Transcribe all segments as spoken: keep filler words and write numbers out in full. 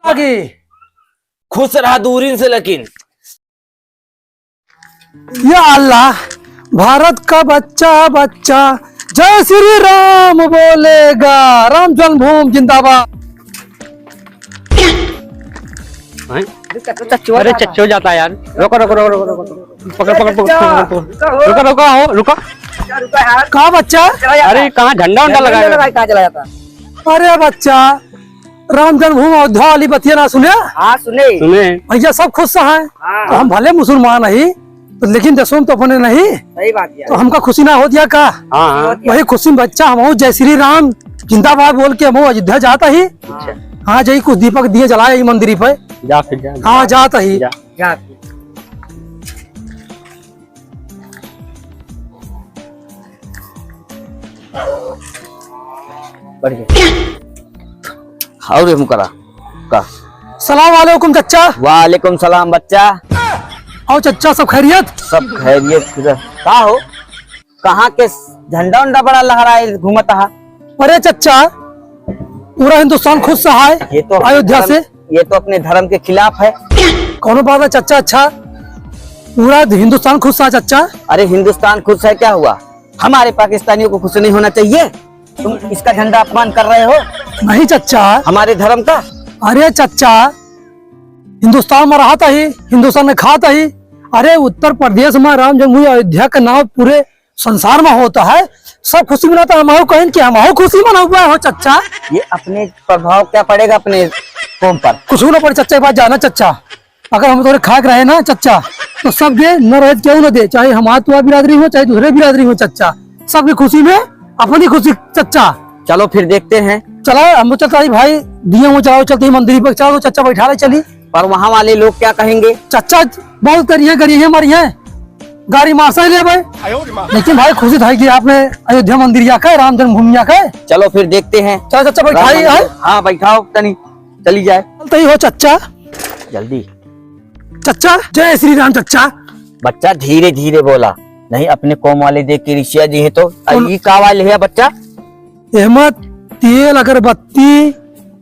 आगे खुश रहा दूरिन से, लेकिन या अल्लाह, भारत का बच्चा, बच्चा, जय श्री राम बोलेगा, राम जन्मभूमि जिंदाबाद। हैं? अरे चच्चो जाता है यार, रोको, रोको, रोको, रोको, रोको। पकड़, पकड़, पकड़, पकड़, पकड़। रुको, रुको, हो, रुको। का बच्चा? अरे, कहाँ झंडा उंडा लगा है? कहाँ चला जाता? अरे बच्चा, राम जन्मभूमि अयोध्या वाली बतिया ना सुने? हाँ, सुने। सुने। भैया सब खुश हैं। हाँ। तो हम भले मुसलमान ही, तो लेकिन देशों में तो अपने नहीं। सही बात है। तो हमका खुशी ना होत या का? हाँ, हाँ। वही खुशी में बच्चा हम जय श्री राम जिंदाबाद बोल के हम अयोध्या जाता ही। अच्छा। हाँ, जाई कुछ दीपक दिए जलाए ही मंदिर पे। जा फिर जा। हाँ, जाता ही। जा। जा। बढ़िया। हाउ रे मुकरा का। सलाम वालेकुम चच्चा। वालेकुम सलाम बच्चा। आओ चच्चा, सब खैरियत? सब खैरियत। का हो, कहाँ के झंडा उंडा बड़ा लहराए घूमत हा? अरे चच्चा, पूरा हिंदुस्तान खुश है ये तो अयोध्या से। ये तो अपने धर्म के खिलाफ है। कौनो बात है चच्चा, अच्छा, पूरा हिंदुस्तान खुश है चच्चा। अरे हिंदुस्तान खुश है क्या हुआ? हमारे पाकिस्तानियों को खुश नहीं होना चाहिए? तुम इसका झंडा अपमान कर रहे हो। नहीं चच्चा। हमारे धर्म का। अरे चच्चा, हिंदुस्तान में रहत ही, हिंदुस्तान में खात ही। अरे उत्तर प्रदेश में राम जन्मभूमि अयोध्या का नाम पूरे संसार में होता है, सब खुशी मनाता है, हमहू कहें कि हमहू खुशी मनावा हो चच्चा। ये अपने प्रभाव क्या पड़ेगा अपने कौम पर? कुछ ना पड़े चच्चा, एक बात जाना चच्चा, अगर हम तोरे खाक रहे ना चच्चा, तो सब दे, न रहे केहू न दे, चाहे हमार तुहार बिरादरी हो, चाहे दूसरे बिरादरी हो चच्चा, सबकी खुशी में अपनी खुशी चच्चा। चलो फिर देखते हैं। चला, हम चलता ही भाई, दिया वो चलाओ, चलते ही मंदिर पर चलो, चच्चा बैठा ले चली। पर वहाँ वाले लोग क्या कहेंगे? चच्चा बहुत करिए, करिए हमारी है, गाड़ी मार से ले भाई। लेकिन भाई खुशी था कि आपने अयोध्या मंदिर या का, राम जन्मभूमि या का। चलो फिर देखते हैं। चलो चच्चा बैठाई राम मंदिर। है। हाँ बैठाओ तनी, चली जाए। चलते ही हो चच्चा। जल्दी। चच्चा, जय श्री राम चच्चा। बच्चा धीरे धीरे बोला, नहीं अपने कौम वाले देख के रिसिया जी है तो। कौन? ई का वाले है बच्चा? एहमद तेल, अगरबत्ती,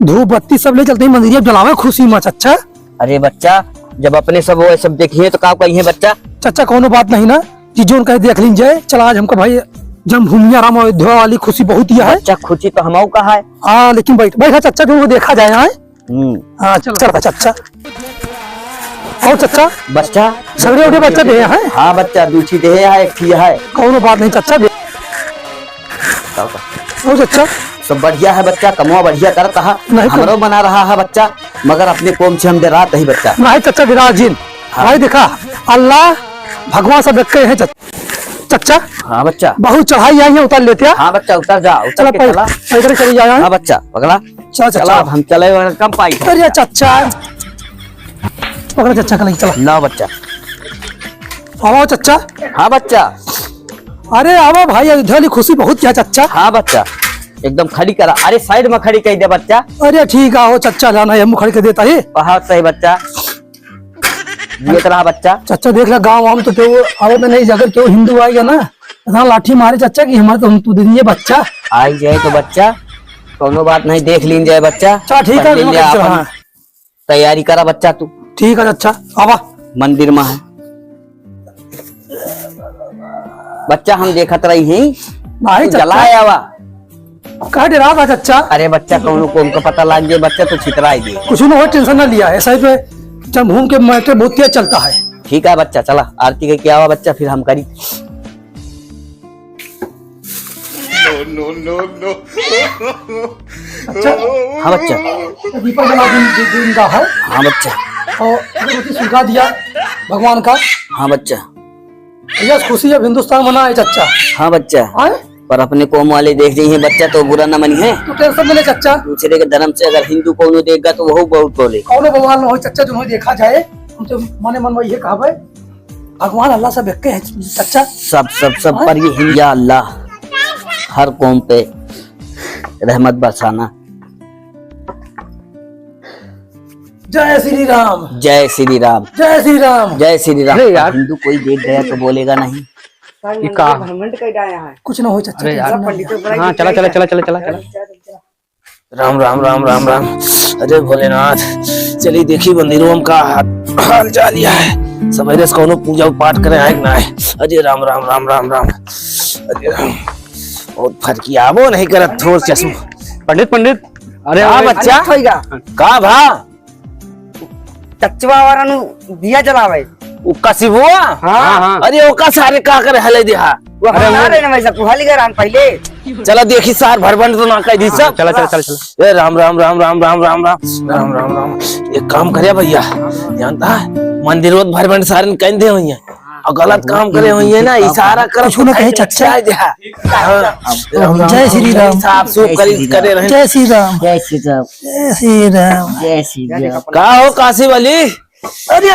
धूप बत्ती सब ले चलते ही मंदिरिया जलावे खुशी में चच्चा। अरे बच्चा, जब अपने सब वो सब देखिए तो का कही है बच्चा? चच्चा कौनो बात नहीं ना, जी जोन कहे देख लीन जाए। चला आज हमको भाई जन्मभूमिया राम अयोध्या वाली खुशी बहुत ही है। बच्चा खुशी तो हमाऊ का है। हाँ लेकिन बैठ बैठा चच्चा, जो वो देखा जाए। हाँ हम्म। हाँ चल चल चच्चा। और चच्चा बच्चा सगड़े उठे बच्चा दे हैं। हाँ बच्चा, दू ठी दे है, एक ठी है। कौनो बात नहीं चच्चा दे। बताओ का? और चच्चा सब बढ़िया है बच्चा, कमवा बढ़िया करत हा, नहीं तो हमरो बना रहा है बच्चा, मगर अपने कौम से हम डरात ही बच्चा। नहीं चच्चा विराट जी। हाँ। भाई देखा, अल्लाह भगवान सब एक है चच्चा। चच्चा हाँ बच्चा। बहुत चढ़ाई आई है, उतार लेते हैं। हाँ बच्चा उतर जा, उतर चला के पै- चला। पैदल चली जाए। हाँ बच्चा पकड़ा। चला चला चला। अब हम चले वाला कम पाई। अरे चच्चा पकड़ा चच्चा का लगी चला। ला बच्चा। आवा चच्चा। हाँ बच्चा। अरे आवा भाई, अयोध्या वाली खुशी बहुत क्या चच्चा। हाँ बच्चा एकदम खड़ी करा। अरे साइड में खड़ी कर दे बच्चा। अरे ठीक है हो चच्चा, जाना है हम खड़ी कर देता है। बहुत सही बच्चा। जियत रहा बच्चा। चच्चा देख ला गाँव हम तो केहू आवत नहीं, अगर केहू हिंदू आएगा ना इतना लाठी मारे चच्चा कि हमारे तो हम तू दे दिए बच्चा। आई जाए तो बच्चा कौनो बात नहीं, देख लीन जाए बच्चा। चल ठीक है, पहले हम ले चल अपन रहा है। तैयारी करा बच्चा तू। ठीक है चच्चा, आवा। मंदिर में है। बच्चा हम देखत रही ही। नहीं तू चच्चा। जलाए आवा। का डरा बा चच्चा? अरे बच्चा कौनो कौम का पता लाग जाए बच्चा तो छितराई दे। कुछ ना हो, टेंशन ना लिया, ऐसा ही पे जब घूम के मैटर बहुत तेज चलता है। ठीक है बच्चा चला आरती के क्या हुआ बच्चा फिर हम करी। No, no, no, no। अच्छा, हाँ बच्चा। दीपक जला दिन, दिन, दिन का है। हाँ बच्चा। और अगरबत्ती सुलगा दिया भगवान का। हाँ बच्चा। भैया खुशी जब हिंदुस्तान बना है चच्चा। हाँ बच्चा। आए? पर अपने कौम वाले देख रही हैं बच्चा तो बुरा न मनी है। तू टेंशन न ले चच्चा। दूसरे के धर्म से अगर हिंदू कौनो देख गा तो वो बहुत बोले। कौनो बवाल न हो चच्चा, जो देखा जाए हम तो मने मन में ये कहबे भगवान अल्लाह सब एक है चच्चा। सब सब सब हाँ? पर ये हिंद या अल्लाह हर कौम पे रहमत बरसाना। जय श्री राम। जय श्री राम। जय श्री राम। जय श्री राम। अरे यार। हिंदू कोई देख गया तो बोलेगा नहीं। ये का? घमंड कर आया है। कुछ ना हो चच्चा, अरे यार। टेंशन ना ले। हाँ, चला, चला, चला, चला, चला, चला। राम, राम, राम, राम, राम। अरे भोलेनाथ, चली देखी मंदिरों में का हाल, हाल चाल या है। सवेरे से कौनो पूजा पाठ करे आए कि ना आए। अरे राम, राम, राम, राम, राम। अरे राम, बहुत फरकियाबो नहीं करत थोर चश्मा। पंडित, पंडित, अरे, का अरे, बच्चा? पंडित होइगा। का भा? चचवा वाला नु दिया जलावे। उ कसिबुआ? हाँ। हाँ, हाँ। अरे ओका सारे का करे हले दिहा? वो अरे हम ना वो रहे ना वैसा, तू हली गरान पहले। चला देखी सार भरबंड तो ना कह दी हाँ, सब। चला, चला, चला, चला। ए राम, राम, राम। एक काम करे भैया, जानता है, मंदिर में भरबंड सारे कह दे भैया। और गलत काम करे हुई है ना, इशारा कर कुछ ना कहे, चच्चा। हाँ। जय श्री राम। साफ सूफ करी, करे रहे। जय श्री राम। जय श्री राम। जय श्री राम। जय श्री राम। का हो काशी वाली? अरे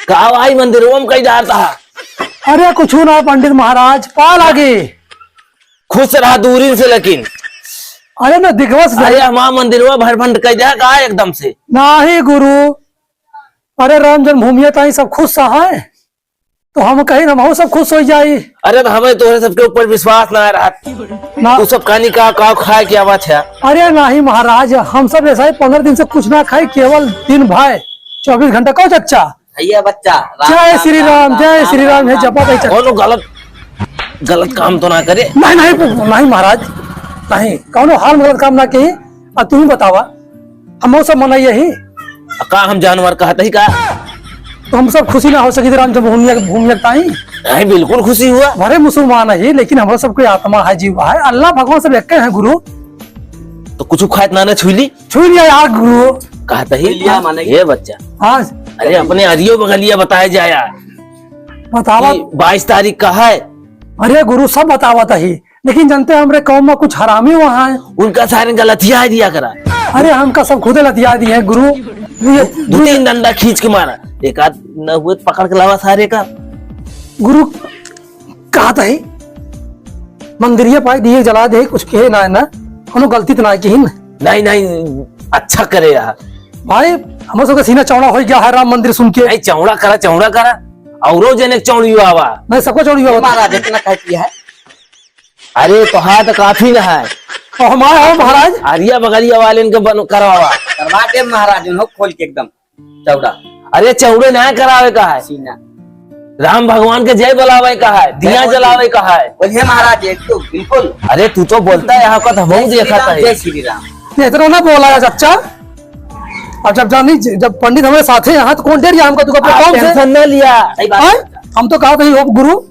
का भाई मंदिर ओम कई जाता है? अरे कुछ ना पंडित महाराज, पा लागे। खुश रहा दूरी से लेकिन। अरे ना दिखवा से अरे हमारा मंदिरवा भरभंड कई जा का एकदम से? नाही गुरु, अरे राम जन्मभूमि ताई सब खुश है। तो हम कहीं हमहू सब खुश हो जाई। अरे तो हमें तोहरे सबके ऊपर विश्वास ना रहा। ना। तू सब कहानी का, का खाए क्या बात है? अरे नाही महाराज, हम सब ऐसा ही पन्द्रह दिन से कुछ ना खाए, केवल दिन भाई चौबीस घंटा। कहो चच्चा। भैया बच्चा, राम जय राम श्री राम, राम, जय राम श्री राम, राम, हे राम। जपा भाई चच्चा। कौनो गलत, गलत काम तो ना करे? नहीं, नहीं, नहीं महाराज, नहीं, कौनो हाल में गलत काम ना कही। आ तू ही बतावा, हम सब मनाई यही। आ, का हम जानवर कहत ही का? तो हम सब खुशी ना हो सकी राम जन्मभूमि, भूमि ताई। नहीं, बिल्कुल खुशी हुआ। भरे मुसलमान है, लेकिन हमरा सब कोई आत्मा है, जीव है, अल्लाह भगवान सब एक है गुरु। तो कुछ खाए ना, ना छुई ली? छुई लिया यार गुरु। कहत ही छुई लिया माने ये बच्चा। हाँ। अरे अपने अरियो बगलिया बताए जाया। बतावा। कि बाईस तारीख का है। अरे गुरु सब बतावत ही। लेकिन जानते हैं, हमरे कौम में कुछ हरामी वहाँ है। उनका सारे गलतिया दिया करा। अरे, हमका सब खुदे लतिया दिए हैं, गुरु। ये दो तीन डंडा खींच के मारा, एक आध न हुए तो पकड़ के लावा सारे का। गुरु, कहत ही, मंदिरिया पाई दिए जला दे, कुछ कहे ना है ना, कोनो गलती तो ना किहिन। नहीं, नहीं, अच्छा करे यार। भाई, हमरे सबके सीना चौड़ा हो गया है राम मंदिर सुन के। नहीं, चौड़ा करा, चौड़ा करा, औरो जने के चौड़ी आवा। नहीं, सबको चौड़ी आवा। महाराज इतना कहती है। अरे, तोहार तो काफी न है। और हमारा हो महाराज? अरिया बगलिया वाले इनके बन-, करवावा। करवा दे महाराज, उन्हों खोल के एकदम चौड़ा। अरे, चौड़े ना करावे का है। सीना। राम भगवान के जय बुलावे का है, दिया जय बोल। जलावे का है। बोलिए महाराज, एक तो बिल्कुल। अरे, तू तो बोलता है, यहाँ का तो हम जय श्री देखा राम, था। जय श्री राम। ये इतना ना बोला है चच्चा। अब जब जानी, जब पंडित हमारे साथ हैं यहाँ, तो कौन डर गया हमका, तू अपने आप कौम से? Tension ना लिया। सही बात है। हम तो कहा था, "हो गुरु,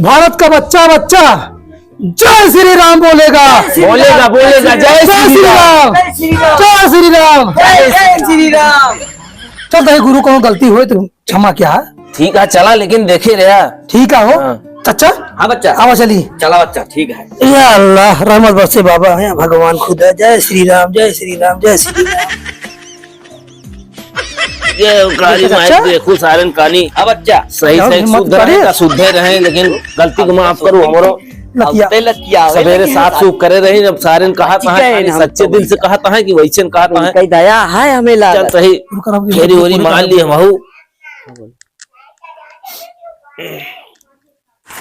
भारत का बच्चा, बच्चा जय श्री राम बोलेगा।" बोलेगा, बोलेगा, जय श्री राम। जय श्री राम। जय श्री राम। जय श्री राम। चल, तो गुरु, कोनो गलती होए तो क्षमा किया। ठीक है, चला, लेकिन देखे रहा। ठीक है, हो। हाँ। चच्चा? हाँ, बच्चा। आवा चली। चला, बच्चा, ठीक है। या अल्लाह, रहमत बरसे बाबा, या भगवान खुदा, जय श्री राम, जय श्री राम, जय श्री राम। ये काली माई देखो, सारन कानी। अब बच्चा। सही, सही, हिम्मत शुद्ध रहे, करे। का शुद्धे रहे, लेकिन गलती को माफ करो, हमरो। लतिया। अब ते लतिया, सवेरे लेकिन साफ सूफ करे रही, जब सारन कहा, कहा, ठीक है, कानी हम सच्चे तो दिल से भैया। कहा था कि वैसे कहा था। उनका ही दया है हमें लागत। चल सही, रुक, रुक, रुक, फेरी रुक, वोरी रुक, मान रुक। ली हमहू।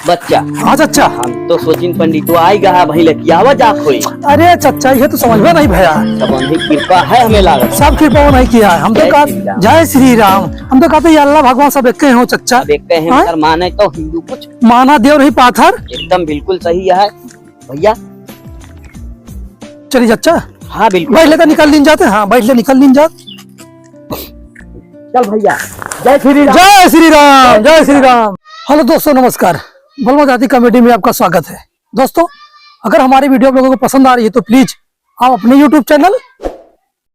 बच्चा। हाँ चच्चा। हम तो सोचिन पंडित तो आई गया भाई, लतियावा जात होई। अरे चच्चा, ये तो समझ में नहीं भया। सब उन्हीं कृपा है हमें लागत। सब कृपा नहीं किया है। हम तो जय कहा, श्री राम। जय श्री राम। हम तो कहते, "ये अल्लाह भगवान सब एक हो चच्चा।" सब एक हैं, हाँ? मगर माने तो हिंदू कुछ। माना देव नहीं पाथर। एकदम बिल्कुल सही है भैया। चली चच्चा। हाँ, बिल्कुल। बैठ ले तो निकल लीन जाते। हाँ, बैठ ले, निकल लीन जात। चल भैया, जय श्री राम। जय श्री राम, जय श्री राम। Hello दोस्तों, नमस्कार। बलमा जाति comedy में आपका स्वागत है। दोस्तों, अगर हमारी video आप लोगों को पसंद आ रही है तो please आप अपने YouTube channel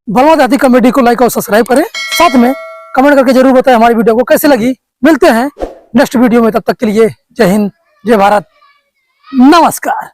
बलमा जाति comedy को like और subscribe करें, साथ में comment करके जरूर बताएं हमारी video को कैसे लगी। मिलते हैं next video में, तब तक के लिए जय हिंद, जय भारत, नमस्कार।